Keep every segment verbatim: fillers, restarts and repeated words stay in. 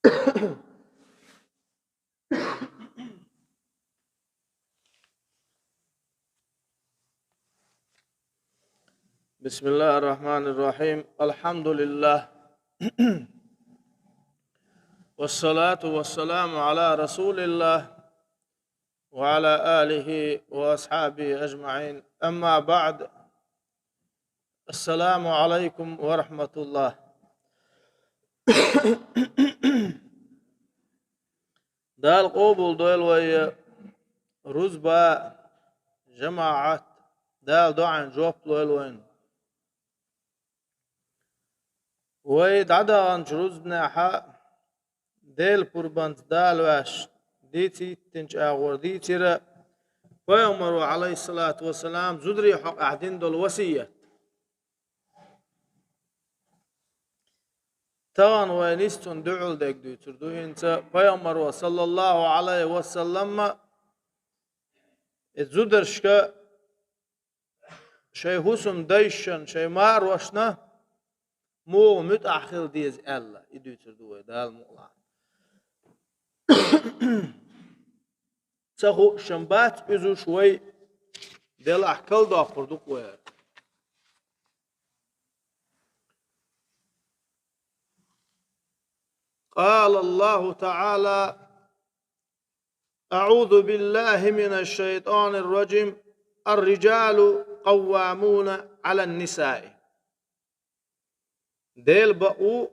بسم الله الرحمن الرحيم. الحمد لله. والصلاة والسلام على رسول الله وعلى آله وأصحابه أجمعين. أما بعد. السلام عليكم ورحمة الله. Дала къобал дойла вай рузба, жамаӀат, Дала доӀанна жоп лойла вайна. Вай дӀадаханчу рузбанехьа Делан пурбанца Дала ваьш дийца хӀиттинчу агӀор дийцира пайхамаро, Ӏалайхиссалату вассалам, зударий хьокъехь дина долу васият. Тахана вай нисса цунна дуьхьал дерг дуьйцур ду. ХӀинца пайхамаро, саллаллаху Ӏалайхи ва саллама, и зударшка шайн хӀусамдайшна, шайн марошна муха муьтӀахь хила деза аьлла, и дуьйцур ду вай Дала мукъалахь. Ца хууш-м бац, уьш вай делахь кхалдоккхур ду-кх вай. قال الله تعالى: أعوذ بالله من الشيطان الرجيم. الرجال قوامون على النساء. Делан бакъо,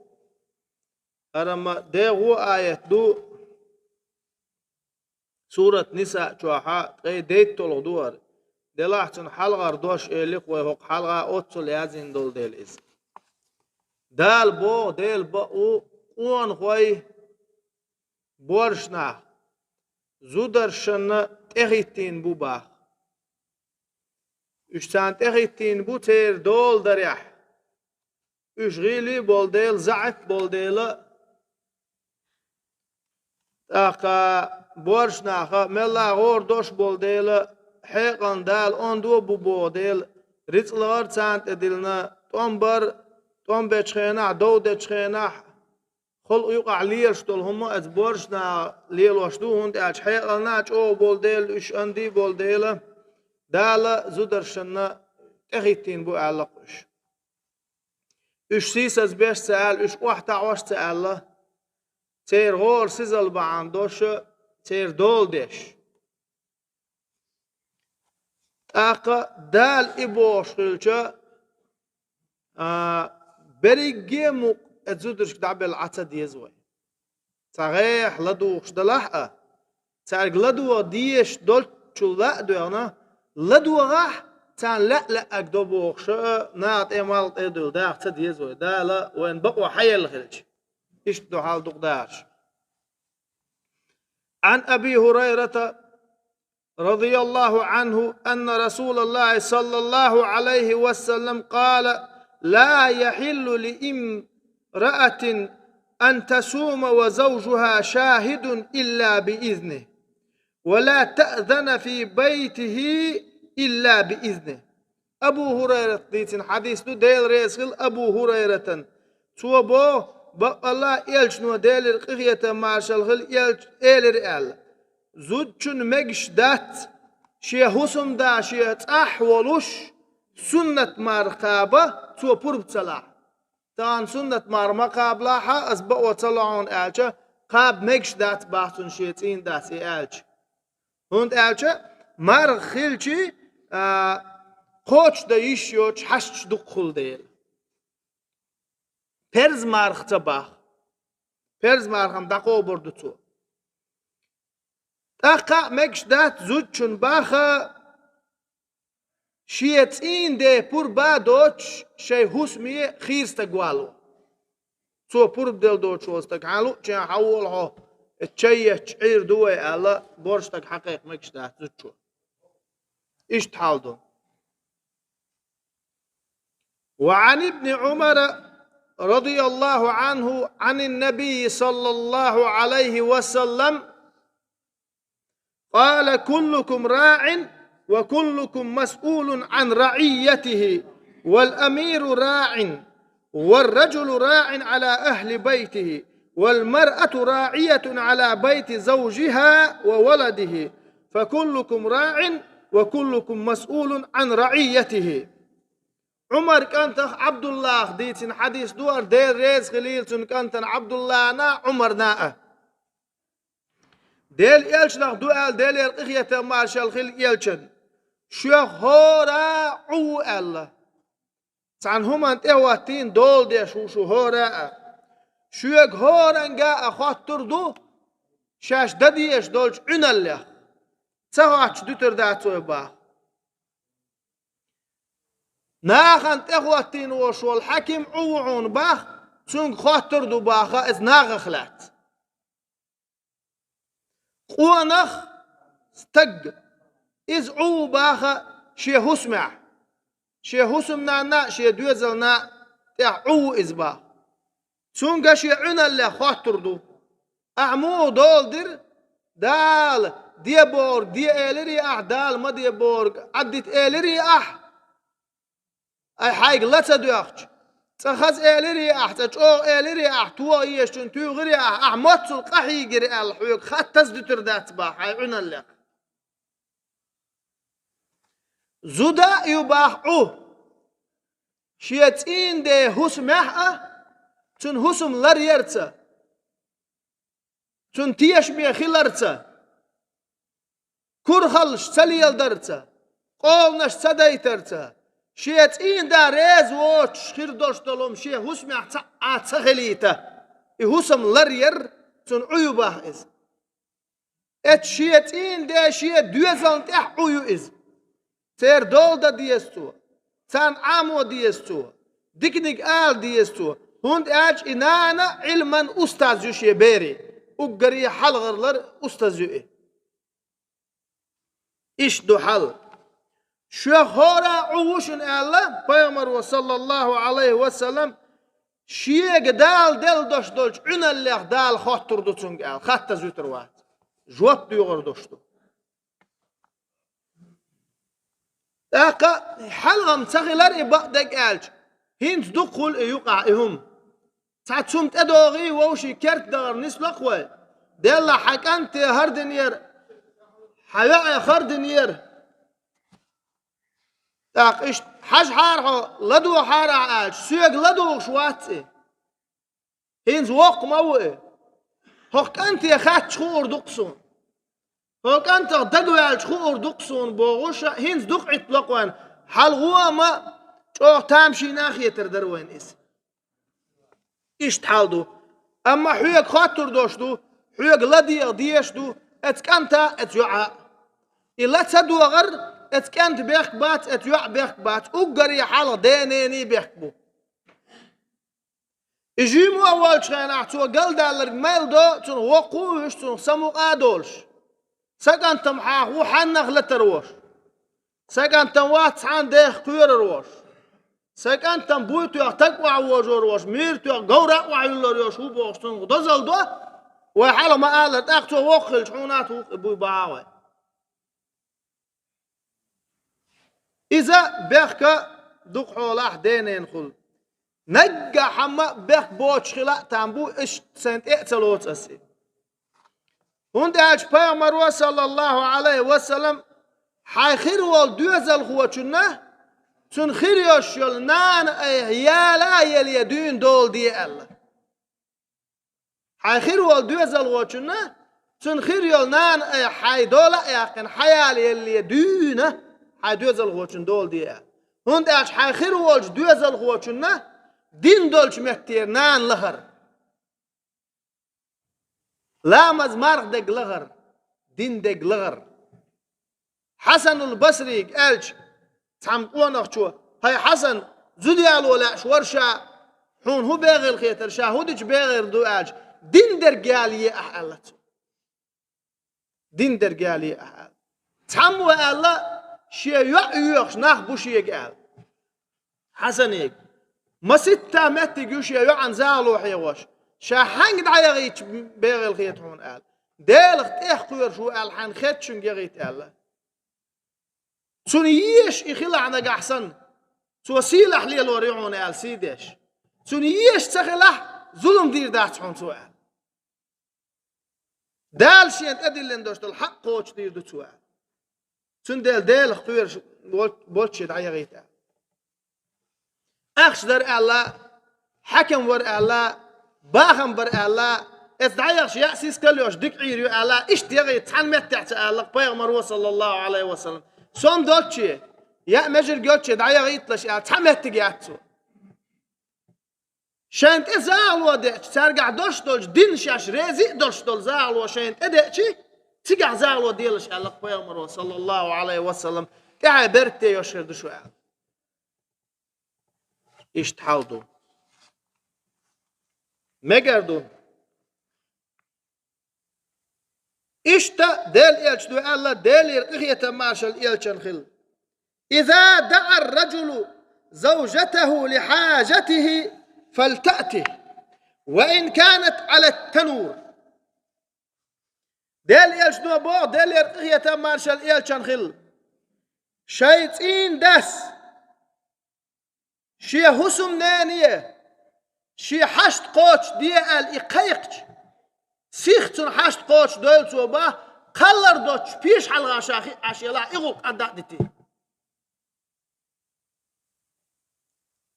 хӀара ма дегӀо аят ду, сурат Ниса чохьа ткъе дейтталгӀа ду хӀара. Делахь цуьнан хьалхара дош элира вай, хӀокху хьалха оццул яздина долу дела иза. Дала боху, Делан бакъо, къонахой, боьрша нах зударшна тӀехӀиттийна бу боху. Уьш царна тӀехӀиттийна бу церан дола дарехь. Уьш гӀийла болу дела, заьӀап болу дела, тӀаккха боьрша наха мелла а гӀора дош болу дела, хьекъална Дала ондо а бу боху дела, рицкъ лахар царна тӀедиллина, тӀом бар, тӀом бечу хенахь, дов дечу хенахь, халкъ юкъахь лелаш долу хӀума оцу боьрша наха лелош ду, хӀунда аьлча хьекъална а чӀогӀа болу дела, уьш онда а болу дела, Дала зударшна тӀехӀиттийна бу аьлла-кх уьш. Уьш сийсаз беш ца аьлла, уьш охьатаӀош ца аьлла, церан гӀора сизал бахьана дош, церан дола деш. ТӀаккха Дала и бохуш хилча, а, берриге а мукъ а зударшка дӀабелла Ӏа ца деза вай. Цхьа гӀехь ладугӀуш далахь а, цаьрга ладогӀа дезаш долчул ла а доьгӀна, ладогӀахь, царна лаьа-лаьа до бохуш а, наха тӀе малх тӀе а дуьллу даха ца деза вай, Дала вайна бакъо хьаелла хилча. Иштта ду хьал дукха дахарш. عن أبي هريرة رضي الله عنه أن رسول الله صلى الله عليه وسلم قال: لا يحل لامرأة أن تصوم وزوجها شاهد إلا بإذنه، ولا تأذن في بيته إلا بإذنه. Абу ХӀурайрата дийцина хьадис ду, Дела реза хила Абу ХӀурайратан. Цо боху, баккъалла а элчано, Делера къинхетам, маршалла хила, элча элира аьлла: зудчунна мегаш дац, шен хӀусамда шен цӀахь а волуш, суннат марха кхаба, цо пурба ца лахь. Тахана суннат марха ма кхабалахь, ас бакъо ца ло хьуна аьлча, кхаба мегаш дац боху цунна шен цӀийнан дас и аьлча. ХӀунда аьлча марха хилча, а, кхочушдан йиш йоцуш хьашташ дукха хуьлу дела. Перз марха ца боху. Перз марха-м дӀакхобур ду цо. ТӀаккха а мегаш дац зудчунна боху, шен цӀийнан ден пурба доцуш шайн хӀусаме хийра стаг вало. Цо пурба делла доцуш волу стаг хьан луъчехь хьан волу хьо, чай етташ Ӏийр ду вай аьлла, боьрша стаг хьакхайкха мегаш дац зудчо. Иштта хьал ду. وعن ابن عمر رضي الله عنه عن النبي صلى الله عليه وسلم قال: كلكم راع وكلكم مسؤول عن رعيته، والأمير راع، والرجل راع على أهل بيته، والمرأة راعية على بيت زوجها وولده، فكلكم راع وكلكم مسؤول عن رعيته. Ӏумар кӀантах Ӏабдуллах дийцина хьадис ду ара, Дела реза хилийла цуьнан кӀантана Ӏабдуллана, Ӏумарна а. Дела элчанах ду аьлла, Делера къинхетам, маршалла хила элчан. Шух хӀора Ӏу ву аьлла. Цхьана хӀуманна тӀехӀоттийна дола деш ву шу хӀора а. Шуьга хӀоранга а хоттур ду, шаьш дан дезаш долчу Ӏуьналлех. Ца хоттуш дуьтур дац вай баха. Нахана тӀехӀоттийна волуш волу хьаькам Ӏу ву хьуна баха, цуьнга хоттур ду баха, иза нахах лаьцна. Къонах, стаг, иза Ӏу ву баха шен хӀусамехь. Шен хӀусамнанна а, шен доьзална а тӀехь Ӏу ву иза баха. Цуьнга шен Ӏуьналлех хоттур ду. Ахьа муха дола дира? Дала де бохург де элирий ахьа, Дала ма де бохург Ӏаддита элирий ахьа? Ай хьайга ла ца доьхча, цкъа хаза элирий ахьа, цкъа чӀогӀа элирий ахьа, тоха езачунна туьйхирий ахьа, ахьа моццул къахьийгира аьлла, хьоьга хаттаза дуьтур дац баха хьайн Ӏуьналлех. Зуда а ю баха Ӏу. Шен цӀийнан ден хӀусамехь а, цуьнан хӀусам ларъярца, цуьнан тешаме хиларца, курхаллаш ца леладарца, къоланаш ца дайтарца, шен цӀийнан да реза воцуш хир долуш долу хӀума шен хӀусамехь цхьа а ца хилийта, и хӀусам ларъяр цуьнан Ӏу ю баха иза. Эцу шен цӀийнан ден, шен доьзална тӀехь Ӏу ю иза. Церан дола дан деза цо, царна Ӏамо деза цо, диканиг ала деза цо, хӀунда аьлча и нана Ӏилман устаз ю шен берийн, уггаре хьалхара лар устаз ю и. Иштта ду хьал. Шух хӀора Ӏу ву шуна аьлла, пайхамаро, саллаллаху Ӏалайхи ва саллам, шега Дала делла долуш долчу Ӏуьналлех Дала хоттур ду цуьнга аьлла, хаттаза вуьтур вац. Жоп доьхур долуш ду. ТӀаккха хьалха-м ца хилар и бакъдерг аьлча, хӀинца дукха хуьлу и юкъахь и хӀума. Цхьацца хӀума тӀедогӀий, вовшийн керта дахар нисло-кх вай. Деллахь, хьан кӀанте хӀара динера, хьан йоӀе хӀара динера. ТӀаккха иштта, хьажахьара хьо, ладогӀахьара ахьа аьлча, соьга ладугӀуш вац и. ХӀинца воккха ма ву и. ХӀокху кӀанте хаьттича хуур ду-кх суна. ХӀокху кӀантах дагаваьлча хуур ду-кх суна бохуш, хӀинца дукха Ӏиттало-кх вайна. Хьалха а ма чӀогӀа тамашийна а хетар дара вайна иза. Иштта хьал ду. Амма хьоьга хоттур долуш ду, хьоьга ладегӀа дезаш ду, эцу кӀанта а, эцу йоӀа а. И ла ца догӀар эцу кӀанта бехк бац, эцу йоӀа бехк бац, уггаре хьалха ден-ненан бехк бу. И жима а волчу хенахь цо галдалларг мел до, цунах воккха а вуьш, цунах самукъа а долуш. Сан кӀант-м хьаха ву хьаннах латар волуш. Сан кӀант-м вац цхьанна дех кхоьрур волуш. Сан кӀант-м буй тоьхна стаг охьавожор волуш, мийра тоьхна говра а охьаюллур йолуш ву бохуш, цунах дозалла до. Вай хьалха ма-аллара, тӀаккха цо воккха хилча, хьуна а туху и буй бахьа вай. Иза бехк а дукха хьолахь ден-ненахула. Наггахь хьан ма бехк боцуш хила а там бу, иштта сайна тӀе а ца лоцу ас и. ХӀунда аьлча пайхамаро, саллаллаху Ӏалайхи ва саллам, хьайн хир волу доьзалхочунна, цунна хир йолуш йолу нана айхьа яла а яле дуьйна дола де аьлла. Хьайн хир волу доьзалхочунна, цунна хир йолу нана айхьа хьайн дола а яьккхина, хьан яла яле дуьйна хьайн доьзалхочунна дола де аьлла. ХӀунда аьлча хьайн хир волчу доьзалхочунна дин долчу меттера нана лахара. Ламаз, марха дерг лахара, дин дерг лахара. Хьасанул Басрига аьлча, цхьамма къонахчо: «ХӀай Хьасан, зуда яло лаьаш вара ша, хьуна хӀун бегӀийла хетара, ша хӀун дича бегӀийла ду?» — аьлча, «Дин дерг ялае ахьа», — аьлла цо. «Дин дерг ялае ахьа», — аьлла. Цхьаммо аьлла: «Шен йоӀ йоьхуш нах бу шега», — аьлла. Хьасанега: «Маситта меттиг ю шен йоӀана захало хьегӀош, ша хьаьнга дӀаяхийча бегӀийла хета хьуна», — аьлла. «Делах тӀех кхоьруш ву», — аьлла, — «хьайна хетачуьнга яхийта», — аьлла. «Цунна езаш и хилахь нагахь санна, цо сийлахь лелор ю хьуна», — аьлла, сий деш. «Цунна езаш ца хилахь, зулам дийр дац хьуна цо», — аьлла. Дала шена тӀедиллина долуш долу хьакъ кхочушдийр ду цо аьлла. Цундела Делах кхоьруш бол-, болчче дӀаяхийта аьлла. Ахча дара аьлла, хьаькам вара аьлла, бахам бара аьлла, эца дӀаяхча яа сискал йолуш дика Ӏийр ю аьлла, иштта яхийта цхьана меттехь ца аьлла-кх Пайхамаро, саллаллаху Ӏалайхи ва саллам. Сом долчче, яа межарг йолчче дӀаяхийталаш аьлла, цхьа меттиг яц цо. Шайна тӀе захало деача, цаьргахь долуш долчу дин шаьш реза а долуш долу захало шайна тӀе деача, цигахь захало делаш аьлла-кх Пайхамаро, саллаллаху Ӏалайхи ва саллам, тӀаьхье беркате йолуш хир ду шу аьлла. Иштта хьал ду. Мегар ду. Иштта Делан элчано аьлла, Делера къинхетам, маршалла элчанна хила: «Иза даӀа ар-раджулу завжатаху ли хьажатихи, фалтаътихи, ва ин канат Ӏала ат-танур». Делан элчано боху, Делера къинхетам, маршалла элчанна хила: шайн цӀийнан дас шен хӀусамнене шен хьашт кхочушде аьлла и кхайкхича, сиха цуьнан хьашт кхочушдойла цо боху, кхаллар доцчу пешахьалха ша хиъна Ӏаш елахь, и гӀуллакх кӀадда а дитий.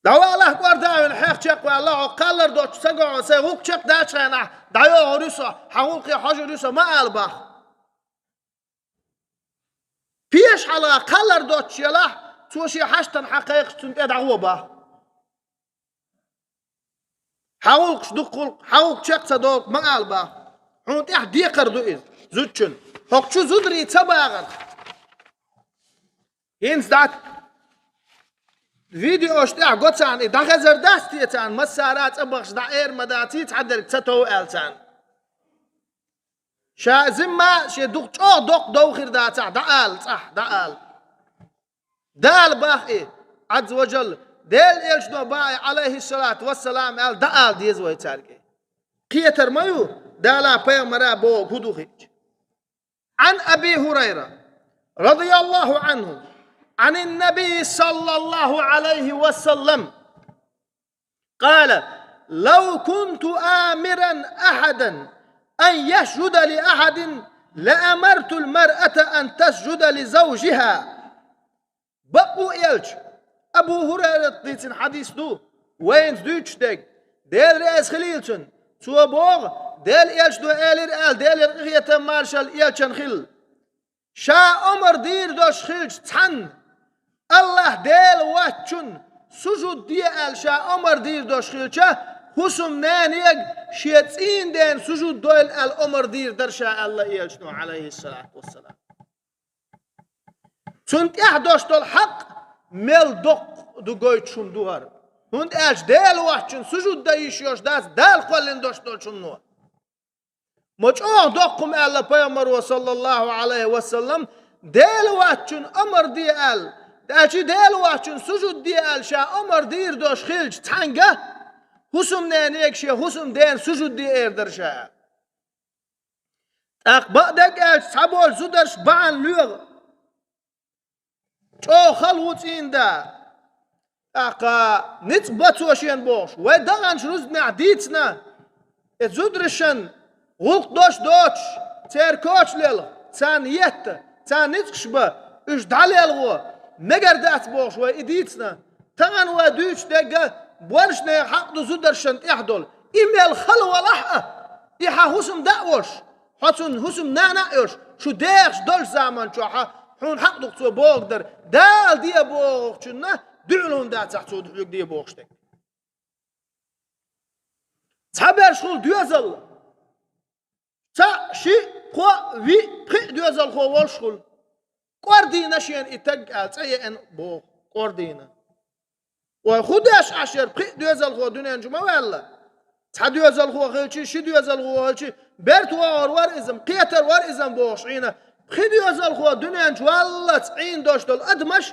ДӀавалахь, кӀорда а вина, хьех чекхваьлла, хьо кхаллар доцчу саго хьо сайн гӀуллакх чекхдаьллачу хенахь, дӀайохур ю со, хьан гӀуллакхе хьожур ю со, ма ала боху. Пешахьалха кхаллар доцчу елахь, цо шен хьаштана хьакхайкхича, цунна тӀе дӀагӀо боху. Хьан гӀуллакхаш дукха гӀуллакх, хьан гӀуллакх чекх ца долу ма ала боху. Хьуна тӀехь декхар ду иза, зудчун. ХӀокху чу зударий ца багӀарх. ХӀинца дӀа видеош тӀехь го царна, и дӀахезар дац те царна, массара а цӀа бахча дӀа эр ма даций, цхьадерг ца тов аьлла царна. Ша зимма шен дукха чӀогӀа доккха дов хир дацахь, дӀаала цӀахь, дӀаала. Дала бах и, Ӏазза ва Жалла, Делан элчано бах и, Ӏалайхиссалату вассалам, аьлла, дӀаала деза вай цаьрга. Кхетар ма ю, Дала пайхамара боху хӀун ду хиъча. عن أبي هريرة رضي الله عنه عن النبي صلى الله عليه وسلم قال: لو كنت آمرا أحدا أن يسجد لأحد لأمرت المرأة أن تسجد لزوجها. Бакъ ву элча, Абу ХӀурайрата дийцина хьадис ду, вайна дуьйцуш дерг, Дела реза хилийла цунна. Цо боху, Делан элчано элира аьлла, Делера къинхетам, маршалла элчанна хила. Ша омра дийр долуш хилча цхьанна, АллахӀ Дела воцчунна сужуд де аьлла ша омра дийр долуш хилча, хӀусамненега шен цӀийнан дена сужуд дойла аьлла омра дийр дара ша аьлла элчано, Ӏалайхиссалату вассалам. Цунна тӀехь долуш долу хьакъ мел доккха ду гойтуш хӀума ду хӀара. ХӀунда аьлча Дела воцчунна сужуд дан йиш йолуш дац Дала кхоьллина долуш долчу хӀумано. Ма чӀогӀа доккха хӀума аьлла пайхамаро, саллаллаху Ӏалайхи ва саллам, Дела воцчунна омра де аьлла, аьлча Дела воцчунна сужуд де аьлла ша омра дийр долуш хилча цхьаьнга, хӀусамненега шен хӀусамдена сужуд де эр дара ша. ТӀаккха бакъдерг аьлча, цхьаболчу зударша бахьана лоьху. ЧӀогӀа хала ву цӀийнан да. ТӀаккха ницкъ бан цо шена бохуш. Вай даханчу рузбанехь дийцина, и зударшна гӀуллакх дош доцуш, церан коча лелха, царна етта, царна ницкъаш бан, уьш дӀалелхо, мегар дац бохуш вай и дийцина. Тахана вай дуьйцуш дерг а боьршачу нехан хьакъ ду зударшна тӀехь долу. И мел хала валахь а, и хьан хӀусамда а волуш, хьо цунна хӀусамнана а йолуш, шу дехаш долчу заман чохь а хьуна хьакъ ду-кх цо бохург дар. Дала де бохучунна дуьхьал хӀума дацахь цо дуьхьал де бохуш дерг. Цхьаберш хуьлу доьзал. Цхьаъ, шиъ, кхоъ, виъ, пхиъ доьзалхо волуш хуьлу. КӀордийна шена и таг аьлла, цӀе еана боху, кӀордийна. Ой, хӀун деш Ӏаш яра, пхиъ доьзалхо дуьнен чу ма ваьлла. Цхьа доьзалхо хилчи, ши доьзалхо хилчи, берта вогӀур вара иза-м, кхетар вара иза-м бохуш Ӏийна. Пхи доьзалхо дуьнен чу валлалц Ӏийна долуш долу адамаш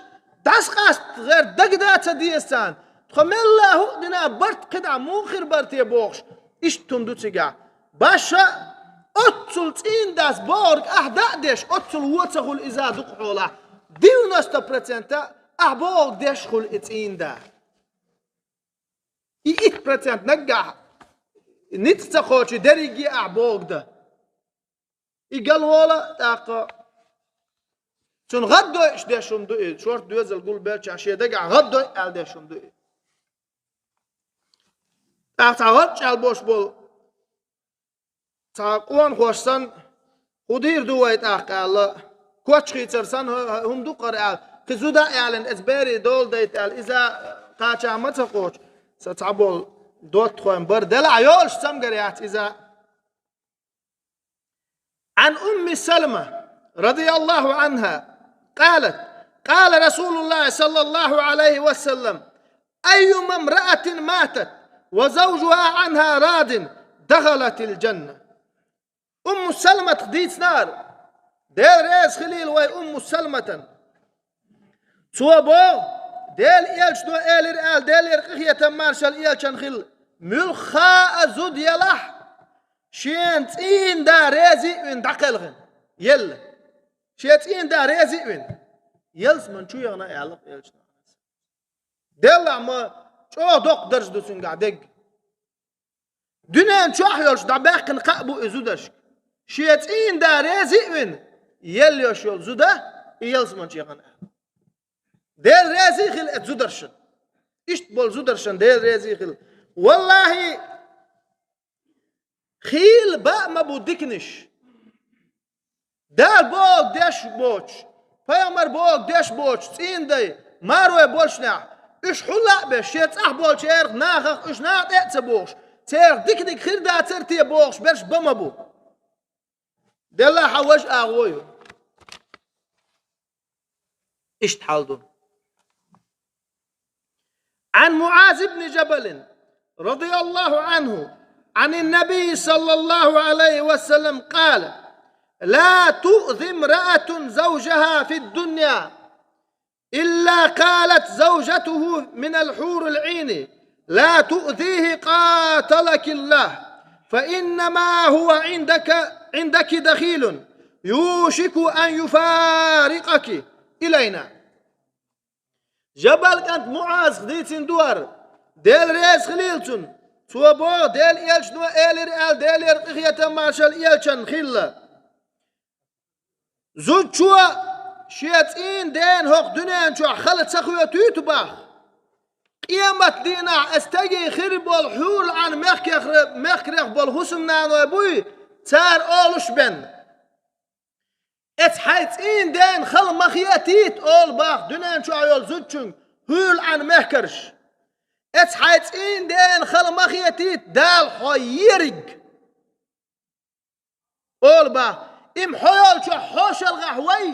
дӀасакъаста гӀерта дага дан ца деза царна. Тхо мелла а хӀуъа дина барт кхидӀа муха хир бара те бохуш, иштта хӀума ду цигахь. Баша, оццул цӀийнан дас бохург ахь даа деш, оццул вон ца хуьлу иза дукха хьолахь. Девяносто процент ахь бохург деш хуьлу и цӀийнан да. И итт процент наггахь ницкъ ца кхочу дерриге ахь бохург дан. И галвола, тӀаккха цунна гӀаддойуш деш хӀума ду и, шорта доьзал гулбелча шен дагахь гӀаддой аьлла деш хӀума ду и. ТӀаккха цхьа гӀадчӀал бош болу цхьа къонахош санна, хӀун дийр ду вай тӀаккха аьлла, коч хийцар санна, хӀу-, хӀу-, хӀума ду-кх хӀара аьлла, кхин зуда а аьллина, эца берийн дола дайта аьлла, иза кхача ма ца кхочу, сан цхьаболу доттагӀойн бара делахь йолуш цамгар яц иза. عن أم سلمة رضي الله عنها قالت: قال رسول الله صلى الله عليه وسلم: أيما امرأة ماتت وزوجها عنها راض دخلت الجنة. Умму Салматах дийцинера, Дела реза хилийла вай Умму Салматан. Цо боху, Делан элчано элира аьлла, Делера къинхетам маршалла элчанна хилла, муьлхха а зуда елахь, шен цӀийнан да реза а вина дӀакхелхина, елла. Шен цӀийнан да реза а вина, ялсамани чу яхана аьлла элчано. Делахь ма чӀогӀа доккха дарж ду цуьнгахь дегга. Дуьнен чохь йолуш дӀабаьккхина кхаъ бу и зударшка. Шен цӀийнан да реза а вина, елла йолуш йолу зуда, и ялсамани чу яхана аьлла. Дела реза а хила эца зударшна. Иштта болу зударшна Дела реза а хила. Валлахьи, хийла баа ма бу диканаш. Дала бохург деш боцуш, пайхамар бохург деш боцуш, цӀийнан дай, марой болчунехь, уьш хьулла а беш, шен цӀахь болчерах нахах уьш наха тӀе а ца бохуш, церах диканиг хир дацара те бохуш берш бан ма бу. Делахь хьан важа агӀо ю. Иштта хьал ду. عن معاذ بن جبل رضي الله عنه عن النبي صلى الله عليه وسلم قال: لا تؤذي امرأة زوجها في الدنيا إلا قالت زوجته من الحور العين: لا تؤذيه قاتلك الله، فإنما هو عندك، عندك دخيل يوشك أن يفارقك إلينا. Жабал кӀант МуӀазах дийцина ду хӀара, Дела реза хилийла цунна. Цо боху, Делан элчано элира аьлла, Делера къинхетам маршалла элчанна хилла. Зудчо шен цӀийнан дена хӀокху дуьнен чохь хала ца хоьтуьйту боху, къематан дийнахь аса стеган хир болу хьурул-Ӏайн мехкех-, мехкарех болу хӀусамнаной буй, цара олуш бен. Эца хьайн цӀийнан дена хала ма хетийта олу боху дуьнен чохь йолу зудчуьнга хьурул-Ӏайн мехкарш. Эца хьайн цӀийнан дена хала ма хетийта Дала хьо ерриг олу боху, и ма хьо йолчохь хьошалгӀахь вай,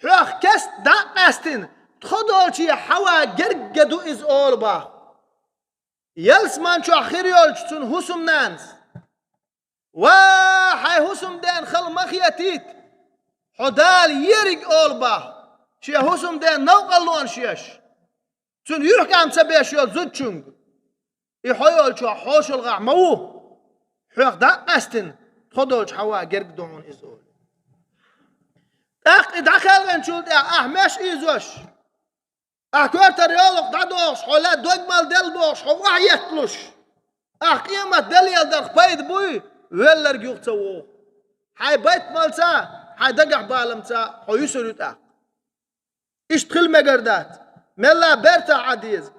хьох кеста дӀа а къаьстина, тхо долче хьава герга ду иза олу боху. Ялсаман чохь хир йолчу цуьнан хӀусамнанас: «Ва, хьайн хӀусамдена хала ма хетийта, хьо Дала ерриг», — олу боху, шен хӀусамдена новкъарлонаш еш. Цунна юьхькӀам ца беш йолу зудчуьнга, и хьо йолчохь хьошалгӀахь ма ву, хьох дӀа а къаьстина, тхо долчу хьава герга ду хьуна иза олу. ТӀаккха и дӀакхелхинчул тӀаьхьа ахь меш ийзош, ахь коьртара йовлакх дӀадохуш, хьо ла догмал делла бохуш, хьо охьаетталуш, ахь къемат де леладарх пайда буй, велларг юха ца вогӀу. Хьайн байтамалца, хьайн дагахь баламца хьо юьсур ю тӀаккха. Иштта хила мегар дац. Мелла бертахь Ӏа деза.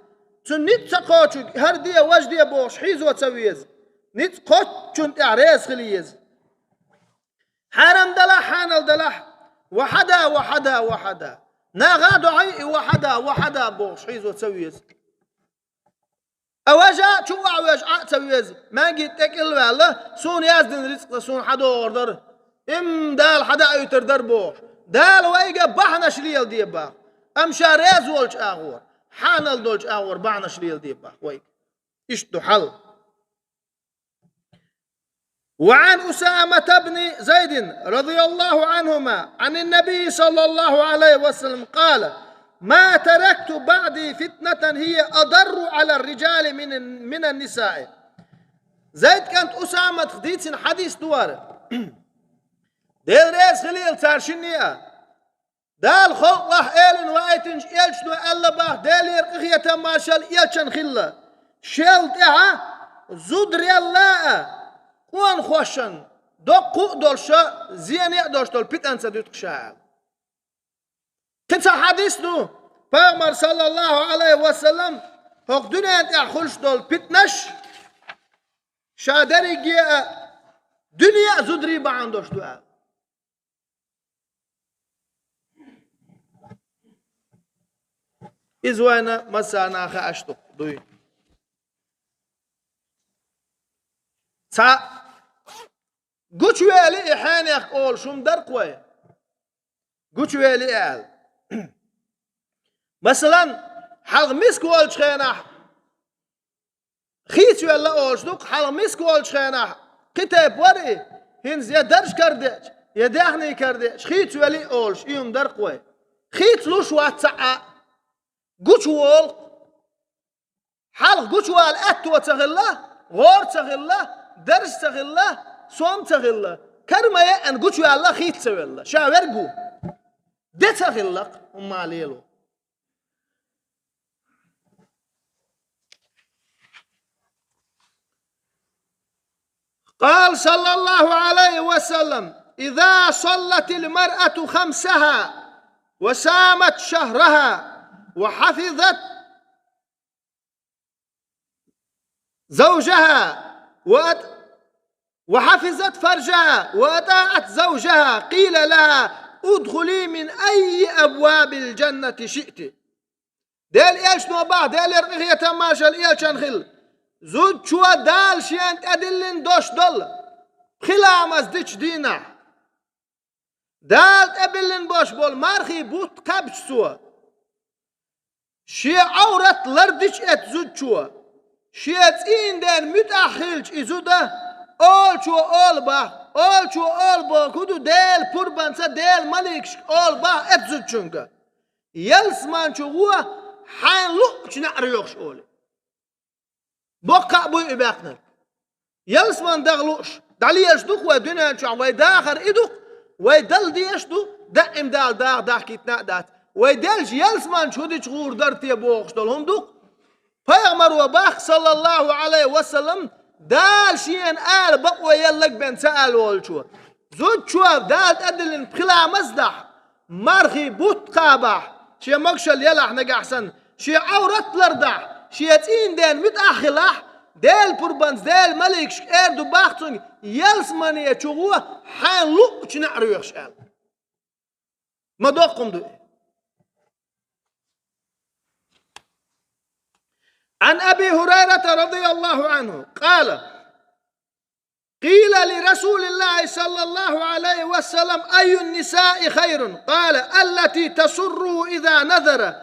Цунна ницкъ ца кхочург хӀара де, важа де бохуш хьийзо ца веза. Ницкъ кхоччунна тӀехь реза хила еза. Хьарам далахь, хьанал далахь, ва хьада, ва хьада, ва хьада. Нагахь а дохьий и ва хьада, ва хьада бохуш хьийзо ца веза. А важа чу охьавеш Ӏа а ца веза, маьнгитта тӀе кӀел а ваьлла, суна яздина рицкъ сан суна хьан догӀур дара, им Дала хьан даийтар дара бохуш. Дала вайга бахьанаш леладе боху, амма ша реза волчу агӀор, хьанал долчу агӀор бахьанаш леладе боху вайга. Иштта ду хьал. وعن أسامة بن زيد رضي الله عنهما عن النبي صلى الله عليه وسلم قال: ما تركت بعدي فتنة هي أضر على الرجال من، من النساء. Зайд кӀант Усаматах дийцина хьадис ду хӀара. Дела реза хилийла цара шинне а. Дала халкъалахь элина ваийтинчу элчано аьлла боху, Делера къинхетам маршалла элчанна хилла: шел тӀаьхьа зударелла а, къонахошна доккха а долуш, зене а долуш долу питана ца дуьту ша аьлла. Кхин цхьа хьадис ду, Пайхамар, саллаллаху Ӏалайхи ва саллам, хӀокху дуьнен тӀехь хуьлуш долу питанаш ша дерриге а дуьне а зударий бахьана долуш ду аьлла. Иза вайна массарна а хаьаш ду, дуй. Цхьа гучувели и хьенех олуш хӀума дара-кх вай. Гучувели аьлла. Масалан, хьалха миска волчу хенахь хийцавелла олуш ду-кх, хьалха миска волчу хенахь кхин тайпа вара и, хӀинца я дарж карадеъча, я даьхний карадеъча, хийцавели олуш, и хӀума дара-кх вай. Хийцалуш вац цхьа а, гучуволу-кх. Хьалха гучувала аьтто ца хилла, гӀора ца хилла, дарж ца хилла, сом ца хилла, кара ма еъна гучуваьлла, хийца ца велла, ша верг ву. Де ца хилла-кх, хӀумма лело. قال صلى الله عليه وسلم: إذا صلت المرأة خمسها وصامت شهرها وحفظت زوجها وأط-، وحفظت فرجها وأطاعت زوجها قيل لها: ادخلي من أي أبواب الجنة شئت. Делан элчано боху, Делера къинхетам, маршалла элчанна хуьлда, зудчо Дала шена тӀедиллина долуш долу пхи ламаз дечу дийнахь, Дала тӀебиллина болуш болу мархий бутт кхаьбча цо, шен Ӏоврат лардича эцу зудчо, шен цӀийнан ден муьтӀахь хилча и зуда, олучо олу боху, олучо олу боху хӀун ду, Делан пурбанца, Делан маликашка олу боху эцу зудчуьнга: ялсамани чу гӀо хьайна луъучу неӀаре йохуш, олий. Боккха а буй и баьккхинарг. Ялсамани даха лууш, дӀалелаш ду-кх вай дуьнен чохь, вай дахар и ду-кх, вай дала дезаш ду, даим Дала даха дахкийтина а дац. Вай делча ялсамани чу хӀун дича гӀур дара те бохуш долу хӀума ду-кх. Пайхамаро боху, саллаллаху Ӏалайхи ва саллам, Дала шена ала бакъо елларг бен ца аьлла волчо. Зудчо Дала тӀедиллина пхи ламаз дахь, мархий бутт кхабахь, шен могушалла елахь нагахь санна, шен Ӏоврат лардахь, шен цӀийнан ден муьтӀахь хилахь, Делан пурбанца, Делан маликашка эр ду боху цуьнга: ялсамани чу гӀо хьайна луъучу неӀаре йохуш, аьлла. Ма доккха хӀума ду и. عن أبي هريرة رضي الله عنه قال: قيل لرسول الله صلى الله عليه وسلم: أي النساء خير؟ قال: التي تسره إذا نذر،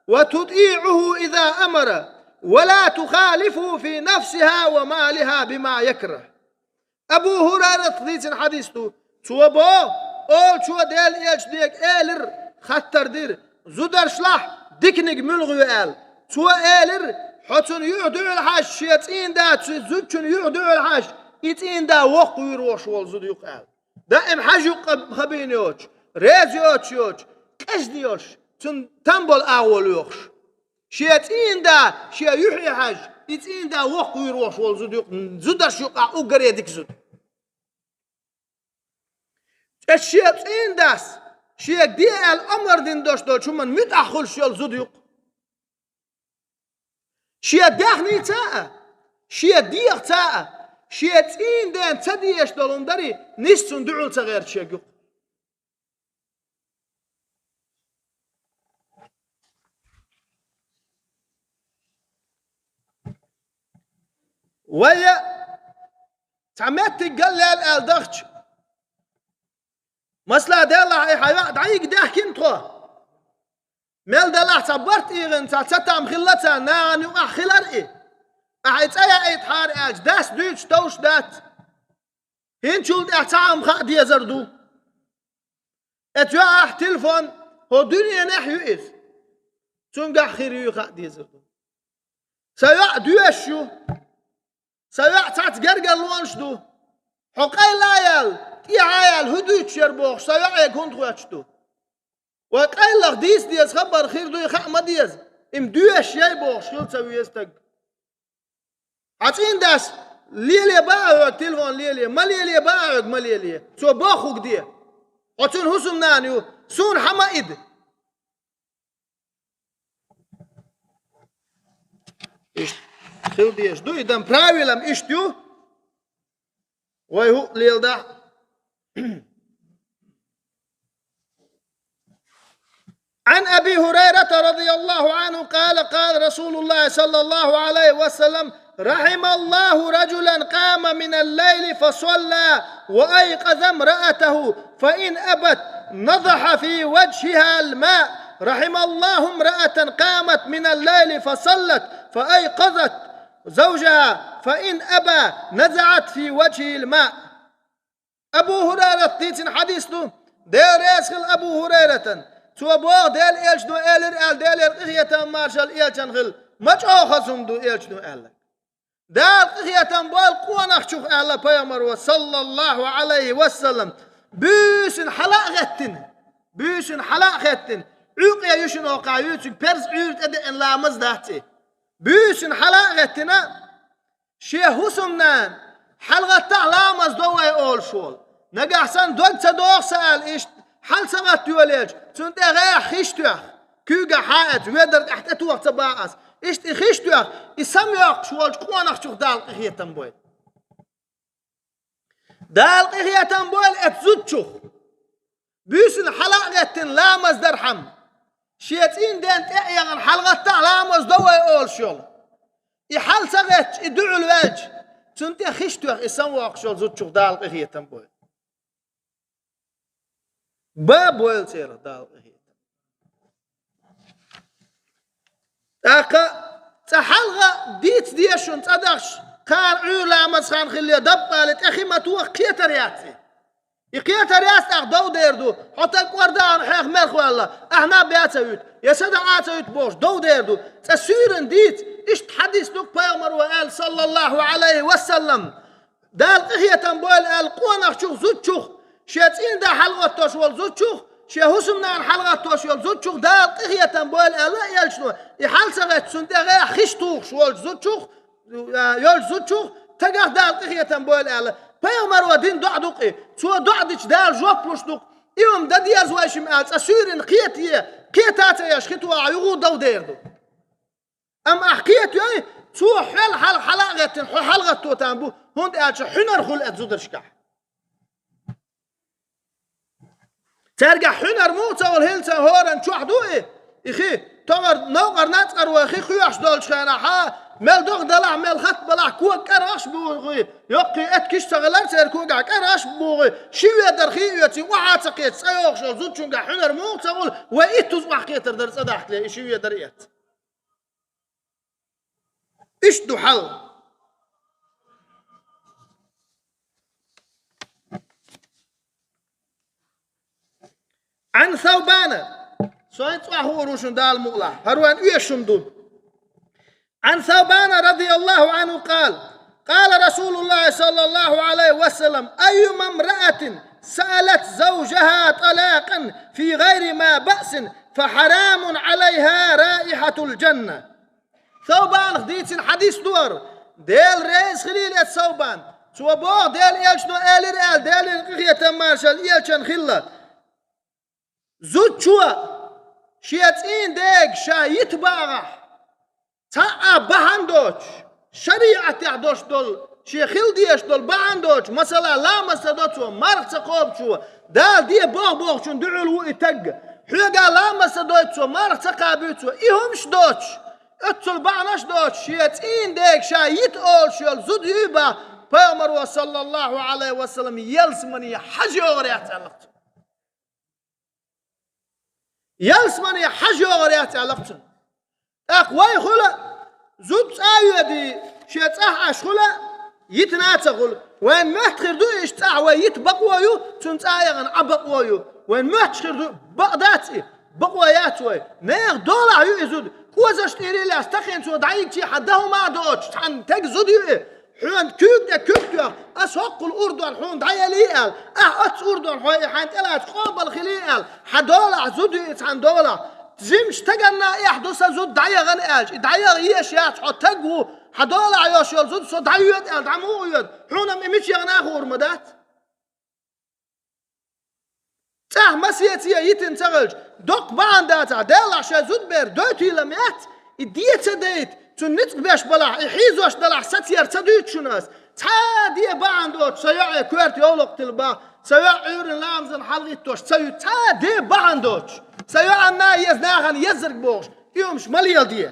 وتطيعه إذا أمر، ولا تخالفه في نفسها ومالها بما يكره. Абу ХӀурайрата дийцина хьадис ду. Цо боху, олучо Делан элчане элира, хаттар дира, зударшлахь диканиг муьлха ю аьлла. Цо элира: хьо цунна юьхь дуьхьал хьажа, шен цӀийнан да цу зудчунна юьхь дуьхьал хьажа, и цӀийнан да воккха вуьйр волуш волу зуда ю-кх аьлла. Даим хьажа юккъе хабийна йоцуш, реза йоцуш йоцуш, кӀезиг йолуш, цунна там болу агӀо лоьхуш. Шен цӀийнан да шен юьхье хьажа, и цӀийнан да воккха вуьйр волуш волу зуда ю-кх, зударш юкъахь уггаре дика зуда. Эцу шен цӀийнан дас шега де аьлла омра дина долуш долчу хӀуманна муьтӀахь хуьлуш йолу зуда ю-кх. Шен даьхница а, шен дегӀаца а, шен цӀийнан дена ца дезаш долу хӀума дарий, нийса цунна дуьхьал ца гӀерта шега ю-кх. Вай цхьа меттиг галлел аьлла дахча, масала, делахь, и хьан йоӀ дӀайига даьхкина тхо. Мел далахь цхьа барт ийгӀина, цхьа цатам хилла царна, нахана юкъахь хилар и. Ахьа и цӀа яийтахьара аьлча, дас дуьйцуш товш дац. ХӀинчул тӀаьхьа цхьа хӀума хаа дезар ду. Эцу йоӀахь телефон, хӀо дуьненахь ю иза. Цуьнгахь хир юй хаа дезар ду. Сан йоӀ доьшуш ю. Сан йоӀ цхьацца гергарлонаш ду. Хьо къайла а яьлла, тӀехьа а яьлла, хӀун дуьйцуш яра бохуш, сан йоӀега хӀунда хоьттуш ду? Вай къайлаха дийца деза хабар хир дуй, хаа ма деза. Им доьшуш яй бохуш хила ца веза стаг. Хьан цӀийнан дас Леле баа хьоьга телефон леле, ма леле баа хьоьга ма леле. Цо бохург де. Хьо цуьнан хӀусамнана ю, суна хьама ида. Иштта хила дезаш ду, и дан правилам иштта ю. Вай хӀуъа леладахь. عن أبي هريرة رضي الله عنه قال: قال رسول الله صلى الله عليه وسلم: رحم الله رجلا قام من الليل فصلى وأيقظ امرأته فإن أبت نضح في وجهها الماء، رحم الله امرأة قامت من الليل فصلت فأيقظت زوجها فإن أبى نزعت في وجهه الماء. Абу ХӀурайрата дийцина хьадис ду, Дела реза хила Абу ХӀурайратан. Цо боху, Дела элчано элира аьлла, Делера къинхетам маршалла элчанна хила, ма чӀогӀа хаза хӀума ду элчано аьлла. Дала къинхетам бойла къонахчух аьлла пайхамаро, саллаллаху Ӏалайхи ва саллам, буьйсанна хьала а гӀеттина, буьйсанна хьала а гӀеттина, Ӏуьйкъе ю шуна оккха юьйцург, перз Ӏуьйра тӀедеана ламаз дац и. Буьйсанна хьала а гӀеттина, шен хӀусамнана, хьалагӀаттахь ламаз до вай олуш волу. Нагахь санна дог ца догӀу сан аьлла, иштта хьала ца гӀаттайолаелча, цунна тӀе гӀеххьа хиш тоьхна, куьйгахь хьа а эцна, ведар тӀехь тӀетоха ца боху ас. Иштта и хиш тоьхна, и самайоккхуш волчу къонахчух Дала къинхетам бойла. Дала къинхетам бойла эцу зудчух. Буьйсанна хьала а гӀеттина ламаз дархьама, шен цӀийнан денна тӀе а яхана, хьалагӀаттахь ламаз до вай олуш йолу. И хьала ца гӀетташ, и дуьхьал ваьлча, цунна тӀе хиш тоьхна, и самавоккхуш йолу зудчух Дала къинхетам бойла. Ба бойла церах Дала къинхетам. ТӀаккха цкъа хьалха дийца деза шуна, цкъа дахча, кхана Ӏуьйра ламаз хан хилла, даббале тӀе хи ма тоха, кхетар яц и. И кхетар яц, тӀаккха дов дер ду. Хьо таг кӀордаьхна хьех мерх ваьлла, ахьа наб яц а вуьту, я сада Ӏа ца вуьту бохуш, дов дер ду. Цкъа суьйранна дийца, иштта хьадис ду-кх пайхамаро аьлла, саллаллаху Ӏалайхи ва саллам. Дала къинхетам бойла аьлла къонахчух, зудчух, шен цӀийнан да хьалагӀаттош волу зудчух, шен хӀусамнана хьалагӀаттош йолу зудчух Дала къинхетам бойла аьлла элчано, и хьала ца гӀетташ цунна тӀе гӀеххьа хиш тухуш волчу зудчух, а, йолчу зудчух, тагах Дала къинхетам бойла аьлла. Пайхамаро дина доӀа ду-кх и, цо доӀа дича Дала жоп луш ду-кх, и хӀума дан деза вайшимма аьлла, цкъа суьйранна кхетае, кхета а ца еш, хи тоха юха дов дер ду. Амма ахь кхетайой, цо хьол хьала, хьала а гӀеттина, хьо хьалагӀатто там бу, хӀунда аьлча хьуьнар хуьлу эцу зударшкахь. Цаьргахь хьуьнар муха ца хуьлу, хӀинца хӀоранна чохь ду и, и хи, товар новкъар нацкъар вай хи кхоьхьуш долчу хенахь, мел догӀа далахь, мел хатта балахь, кога кӀаргӀаш а бугӀий, йоккхий эткиш а ца хилар церан когахь, кӀаргӀаш а бугӀий, ши ведар хи а оьций, охьа а ца кхеташ, цӀа йогӀуш йолу зудчунгахь хьуьнар муха ца хуьлу, вай иттаза охьакхетар дара цӀа дахкале, и ши ведар а эцна. Иштта ду хьал. عن ثوبان. Сайн цӀахь хуур ву шуна Дала мукъалахь. ХӀара вайн оьшуш хӀума ду. عن ثوبان رضي الله عنه قال: قال رسول الله صلى الله عليه وسلم: أيما امرأة سألت زوجها طلاقا في غير ما بأس فحرام عليها رائحة الجنة. Совбанах дийцина хьадис ду хӀара. Дела реза хилийла эцу Совбан. Цо боху, Делан элчано элира аьлла, Делан къинхетам маршалла элчанна хилла. Зудчо шен цӀийнан дега ша йита багӀахь, цхьа а бахьана доцуш, шариӀатехь долуш долу, шен хила дезаш долу бахьана доцуш, масала, ламаз ца до цо, марха ца кхобу цо, Дала де боху бохучунна дуьхьал ву и таг. Хьоьга ламаз ца дойту цо, марха ца кхабуьйту цо, и хӀумаш доцуш, оццул бахьанаш доцуш, шен цӀийнан дега ша йита олуш йолу зуда юй боху, Пайхамаро, саллаллаху Ӏалайхи ва саллам, ялсамане хьажа йогӀур яц аьлла цо. Ялсамане хьажа йогӀур яц аьлла цунна. ТӀаккха вай хуьлу, зуда цӀа а йоьдий, шен цӀахь Ӏаш хуьлу, йитина а ца хуьлу. Вайн моьтту хир ду иштта цӀахь вай йита бакъо ю, цунна цӀа а яхана Ӏа бакъо ю. Вайн моьттуш хир ду, бакъ дац и, бакъо яц вай. Нехан долахь ю и зуда. Козаш тӀера а лаьцна, тахана цо дӀайигчи хьан дан хӀума а доцуш, цхьана тега зуда ю и. Хьуна куьйга тӀе куьг тоьхна, аса хӀоккхул урдон хьуна дӀаелий аьлла, ахь оццу урдон хьо и хьайн тӀелаца къобал хилий аьлла, хьан долахь зуда ю и цхьана долахь. Жимчу стаганна эхь ду сан зуда дӀаяхана аьлча, и дӀаяха еш яц, хьо таг ву, Хьан долахь йолуш йолу зуда со дӀайоьду аьлла, дӀа муха йоьду? Хьуна-м и мича яхна а хуур ма дац. ЦӀахь масеце йитина ца хилча, доккха бахьана дацахь, Делахь шайн зудабер дойтийла-м яц, и де ца дайта, цуьнан ницкъ беш балахь, и хьийзош далахь, сацаяр ца дуьйцу шуна ас. Цхьа а де бахьана доцуш, сан йоӀе коьрта йовлакх тилла бахь, сан йоӀ Ӏуьйранна ламазан хьалагӀиттош ца ю, цхьа а де бахьана доцуш, сан йоӀанна а еза, нахана еззарг бохуш, и хӀумаш ма леладе.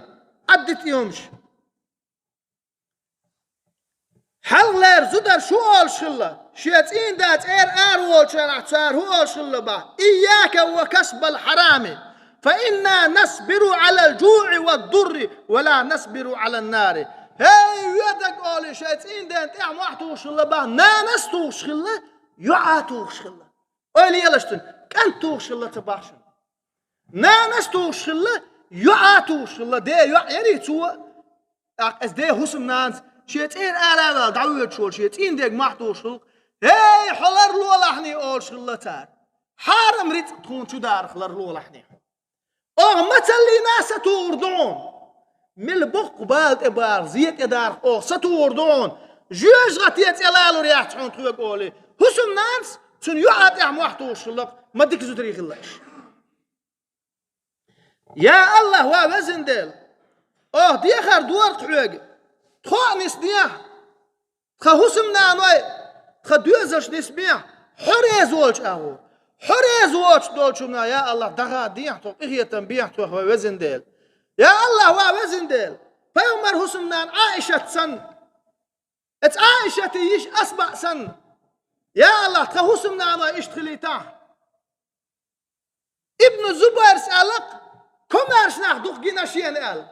Ӏаддита и хӀумаш. Хьалхалера зударша хӀун олуш хилла? Шен цӀийнан да цӀера ара волчу хенахь цара хӀун олуш хилла бахь? «Ийяка ва касбал хьарами, фа инна насбиру Ӏалал жуӀи ва дурри, ва ла насбиру Ӏалан нари». ХӀей, ведаг олий, шайн цӀийнан ден тӀехь мохь тухуш хилла бахь, нанас тухуш хилла, йоӀа тухуш хилла. Ойла елаш цуьнан, кӀант тухуш хилла ца бахьа шуна. Нанас тухуш хилла, йоӀа тухуш хилла, ден йоӀ ярий цо? ТӀаккха иза ден хӀусамнанас шен цӀера ара а ваьлла, дӀавоьдуш волу шен цӀийнан дега мохь тухуш хилла. «ХӀей, хьо ларлолахьний!» олуш хилла цара. «Хьарам рицкъ тхуна чу дарах ларлолахьний хьо. Оха мацаллина а сатухур ду хьуна. Мила боккха бала тӀе бахарх, зен тӀе дарах оха сатухур ду хьуна. Жоьжахате цӀе лалур яц хьуна тхоьга», олий. ХӀусамнанас цуьнан йоӀа тӀехь мохь тухуш хилла, ма дика зударий хилла уьш. Я АллахӀ, ва Везан Дела! Оха дехар дора-кх хьоьга. Тхо а нисдехьа, тхан хӀусамнаной, тхан доьзалш нисбехьа, хьо реза волчу агӀор. Хьо реза воцуш долчунна, я АллахӀ, дӀагӀа дехьа тхо, къинхетам бехьа тхох, ва Везан Дела! Я АллахӀ, ва Везан Дела! Пайхамаран хӀусамнана Ӏаишат санна, оцу Ӏаишатан йиша Асмаъ санна, я АллахӀ, тхан хӀусамнаной иштта хилийтахьа. Ибн Зубайрс аьлла-кх, комаьрша нах дукха гина шена аьлла.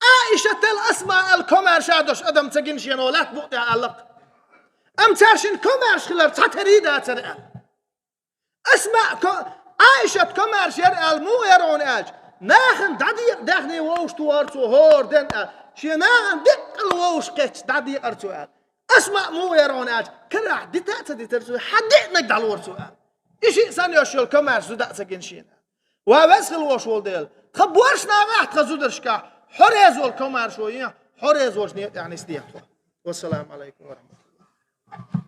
Ӏаишатал, Асмаъал комаьрша долуш адам ца гина шена оха лаьтта букъа тӀехь аьлла-кх. Амма цаьршинна комаьрша хилар цхьатерра а дацара аьлла. Асмаъ ко-, Ӏаишат комаьрша яра аьлла, муха яра хьуна аьлча, нахана дӀадекъа даьхни вовшахтохара цо хӀора ден аьлла. Шен нахана деккъала вовшахкхетча дӀадекъара цо аьлла. Асмаъ муха яра хьуна аьлча, карахь дита а ца дитара цо, хьан деанарг дӀалора цо аьлла. И шиъ санна йолуш йолу комаьрша зуда а ца гина шена. Ва веза хила волуш волу Дела, тхан боьрша нахахь, тхан зударшкахь хьо реза волу комаьршо ехьа, хьо реза волчу некъа тӀехь нисдехьа тхо. Вассаламу алайкум ва рахматуллах.